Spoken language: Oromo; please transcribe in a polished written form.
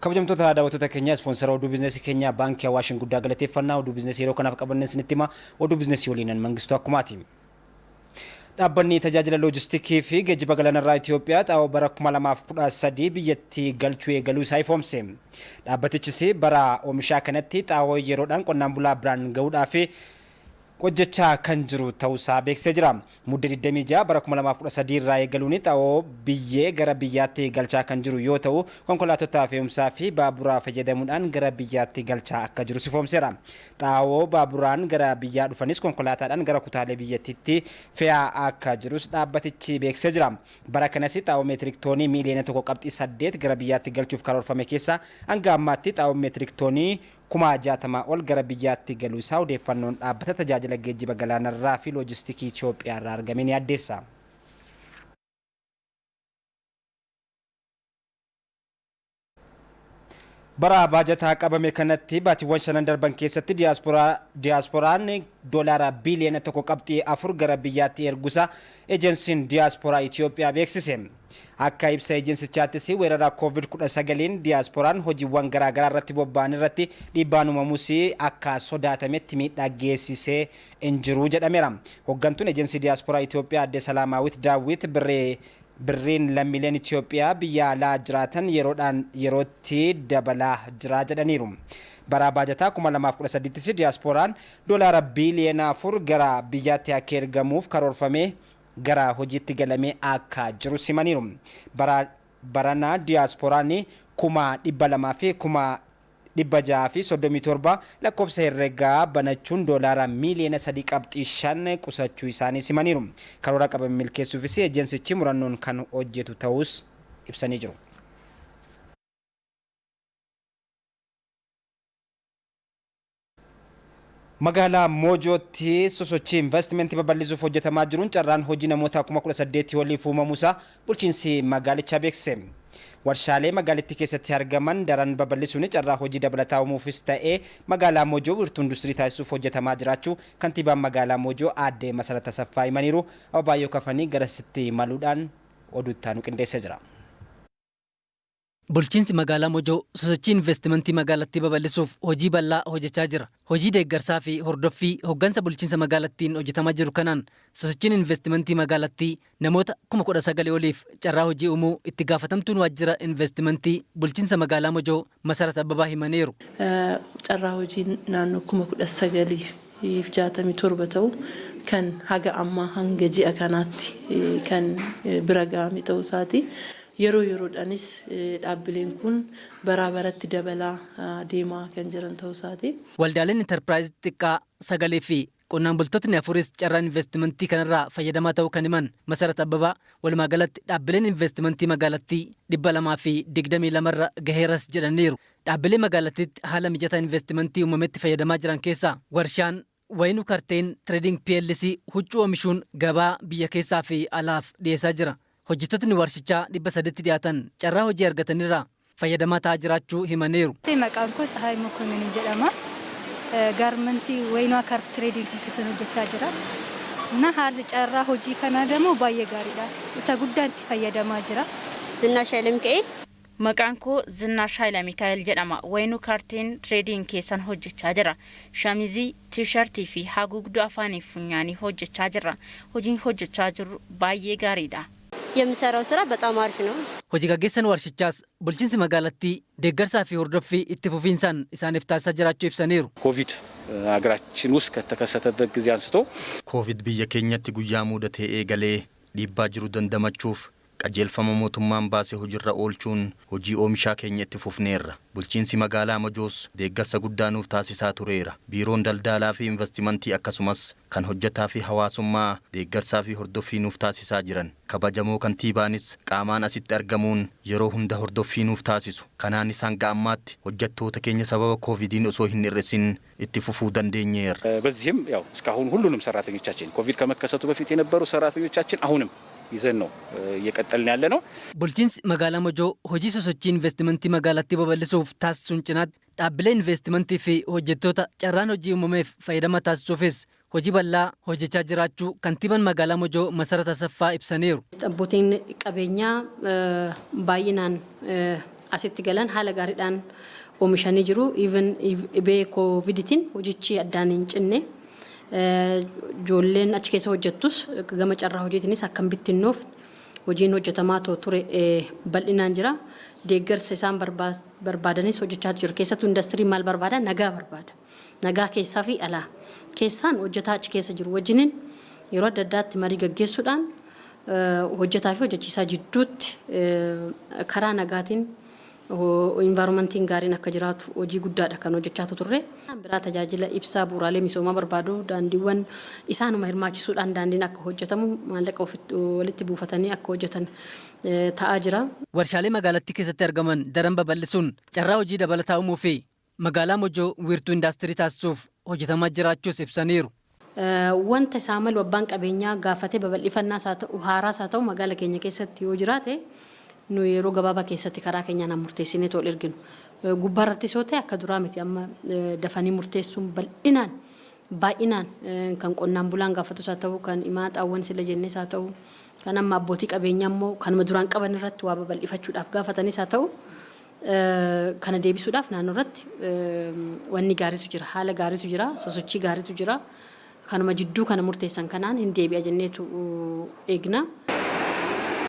Kabajamtoota daawwattoota keenya, ispoonsara oduu biizinasii keenya Baankii Awaashin guddaa galateeffannaa. Oduu biizinasii yeroo kanaaf qabanneen isinitti hima. Oduu biizinasii waliinan Mangistuu Akkumaati. Dhaabbanni tajaajila loojistikii fi geejjiba galaanarraa Itoophiyaa xaa'oo bara 2013 biyyatti galchuu eegaluu isaa ifoomse. Dhaabbatichis bara oomishaa kanatti xaa'oo yeroodhaan qonnaan bulaa biraan gahuudhaaf hojjechaa kan jiru ta'uusaa beeksisee jira. Mudde 26 bara 2013 irraa eegaluun xaa'oo biyyee gara biyyaatti galchaa kan jiru yoo ta'u, konkolaattota fe'umsaa fi baaburaa fayyadamuudhaan gara biyyaatti galchaa akka jiru ifoomseera. Xaa'oo baaburaan gara biyyaa dhufanis konkolaataadhaan gara kutaalee biyyattiitti fe'aa akka jirus dhaabbatichi beeksisee jira. Bara kanas xaa'oo meetirik toonii miiliyoona 1.8 gara biyyaatti galchuuf karoorfame keessaa hanga ammaatti xaa'oon meetirik toonii 60,000 ol gara biyyaatti galuu isaa odeeffannoon dhaabbata tajaajila geejjiba galaanarraa fi loojistikii Itoophiyaa irraa argame ni addeessa. Bara baajataa qabame kanatti baatiiwwan shanan darban keessatti diyaaspooraan doolaara biiliyoona 1.4 gara biyyaatti erguusaa ejensiin diyaaspooraa Itoophiyaa beeksise. Akka ibsa ejensichaattis, weerara Covid-19n diyaaspooraan hojiiwwan garaagaraa irratti bobba'an irratti dhiibbaan uumamus akka sodaatametti miidhaa geessisee hin jiru jedhameera. Hooggantuun ejensii diyaaspooraa Itoophiyaa Aadde Salaamaawit Daawit, birriin lammiileen Itoophiyaa biyya alaa jiraatan yeroodhaan yerootti dabalaa jira jedhaniiru. Bara baajataa 2013ttis diyaaspooraan doolaara biiliyoona 4 gara biyyaatti akka ergamuuf karoorfamee gara hojiitti galamee akka jiru simaniiru. Bara baranaa diyaaspooraan 200,637 lakkoofsa herregaa banachuun doolaara miiliyoona 3.5 qusachuu isaanii simaniiru. Karoora qabame milkeessuufis ejensichi murannoon kan hojjetu ta'us ibsanii jiru. Magaalaa Moojootti sosochii investimentii babal'isuuf hojjetamaa jiruun carraan hojii namoota 18,000 oliif uumamuusaa bulchiinsi magaalichaa beeksise. Warshaalee magaalittii keessatti argaman daran babal'isuun carraa hojii dabalataa uumuufis ta'ee magaalaa Moojoo wiirtuu industirii taasisuuf hojjetamaa jiraachuu kantiibaan magaalaa Moojoo Aadde Masarat Asaffaa himaniiru. Ababaayyoo Kafanii garasitti imaluudhaan oduu itti aanu qindeessee jira. Bulchiinsi magaalaa Mojoo sosochii investimentii magaalattii babal'isuuf hojii bal'aa hojjechaa jira. Hojii deeggarsaa fi hordoffii hoggansa bulchiinsa magaalattiin hojjetamaa jiru kanaan sosochiin investimentii magaalattii namoota 19,000 oliif carraa hojii uumuu itti gaafatamtuun waajjira investimentii bulchiinsa magaalaa Mojoo Masarat Abbabaa himaniiru. Carraa hojii naannoo 19,067 ta'u kan haga ammaa, hanga ji'a kanaatti kan bira gahame ta'uu isaati. Yeroo yeroodhaanis dhaabbileen kun baraa baratti dabalaa deemaa kan jiran ta'uu isaati. Waldaaleen intarpiraayizii xixiqqaa sagalii fi qonnaan bultootni afuris carraa investimentii kanarraa fayyadamaa ta'uu kan himan Masarat Abbabaa, walumaa galatti dhaabbileen investimentii magaalattii 222 irra gaheeras jedhaniiru. Dhaabbilee magaalattiitti haala mijataa investimentii uumametti fayyadamaa jiran keessaa warshaan Wayinu Karteen Trading PLC huccuu oomishuun gabaa biyya keessaa fi alaaf dhiyeessaa jira. Hojjettootni warshichaa 300tti dhiyaatan carraa hojii argatanirraa fayyadamaa ta'aa jiraachuu himaniiru. Maqaan koo Tsahaay Mokonnin jedhama. Gaarmentii Wayinuu Kaar Trading keessan hojjechaa jira. Na haalli carraa hojii kanaa ደግሞ baay'ee gaariidha. Isa guddaan itti fayyadamaa jira. Zinnaash Hayilemiikaa'el. Maqaan koo Zinnaash Hayilamiikaa'el jedhama. Wayinuu Kaarteen Trading keessan hojjechaa jira. Shamizii, tiishartii fi haguugduu afaanii fi funyaanii hojjechaa jirra. Hojiin hojjechaa jirru baay'ee gaariidha. የምሰራው ስራ በጣም አሪፍ ነው። Hojii gaggeessan warshichaas bulchiinsi magaalattii deeggarsaa fi hordoffii itti fufiinsaan isaaniif taasisaa jiraachuu ibsaniiru. ኮቪድ ሀገራችን ውስጥ ከተከሰተበት ጊዜ አንስቶ Koovid biyya keenyatti guyyaa mudatee eegalee dhiibbaa jiru dandamachuuf qajeelfama mootummaan baase hojiirra oolchuun hojii oomishaa keenya itti fufneerra. Bulchiinsi magaalaa Mojoos deeggarsa guddaa nuuf taasisaa tureera. Biiroon daldalaa fi investimentii akkasumas kan hojjetaa fi hawaasummaa deeggarsaa fi hordoffii nuuf taasisaa jiran. Kabajamoo kantiibaanis qaamaan asitti argamuun yeroo hunda hordoffii nuuf taasisu. Kanaanis hanga ammaatti hojjettoota keenya sababa koovidiin osoo hin hir'isin itti fufuu dandeenyeerra. በዚህም ያው እስካሁን ሁሉንም ሰራተኞቻችን፣ ኮቪድ ከመከሰቱ በፊት የነበሩ ሰራተኞቻችን አሁንም ይዘን ነው እየቀጠልን ያለ ነው። Bulchiinsi magaalaa Mojoo hojii sosochii investimentii magaalattii babal'isuuf taasisuun cinaatti dhaabbilee investimentii fi hojjettoota carraan hojii uumameef fayyadama taasisuufis hojii bal'aa hojjechaa jiraachuu kantiibaan magaalaa Mojoo Masarat Asaffaa ibsaniiru. Abbootiin qabeenyaa baay'inaan Asitti galan haala gaariidhaan oomishanii jiru. Even dhibee kooviditiin hojichi addaan hin cinne. Ijoolleen achi keessa hojjettus gama carraa hojiitiinis akka hin bittinnoofne hojiin hojjetamaa ture bal'inaan jira. Deeggarsa isaan barbaadanis hojjechaa jiru. Keessattuu indastiriin maal barbaada? Nagaa barbaada. Nagaa keessaa fi alaa. Keessaan hojjetaa achi keessa jiru wajjiniin yeroo adda addaatti marii gaggeessuudhaan hojjetaa fi hojjechiisaa jidduutti karaa nagaatiin environmentiin gaariin akka jiraatu hojii guddaadha kan hojjechaa turre. Biraa tajaajila ibsaa, bu'uuraalee misoomaa barbaadu, daandiiwwan isaanuma hirmaachisuudhaan daandiin akka hojjetamu, maallaqa walitti buufatanii akka hojjetan ta'aa jira. Warshaalee magaalattii keessatti argaman daran babal'isuun carraa hojii dabalataa uumuu fi magaalaa Mojoo wiirtuu indaastirii taasisuuf hojjetamaa jiraachuus ibsaniiru. Wanta isaa malu abbaan qabeenyaa gaafatee babal'ifannaas haa ta'u, haaraas haa ta'u, magaala keenya keessatti yoo jiraate, nu yeroo gabaabaa keessatti karaa keenyaan murteessinee tol erginu. Gubbaarrattis yoo ta'e akka duraa miti, amma dafanii murteessuun bal'inaan baay'inaan kan qonnaan bulaan gaafatus haa ta'u, kan imaaxaawwan sila jennes haa ta'u, kan amma abbootii qabeenyaa immoo kanuma duraan qaban irratti waa babal'ifachuudhaaf gaafatanis haa ta'u, kana deebisuudhaaf naannoo irratti wanni gaariitu jira, haala gaariitu jira, sosochii gaariitu jira. Kanuma jidduu kana murteessan kanaan hin deebi'a jenneetu eegna.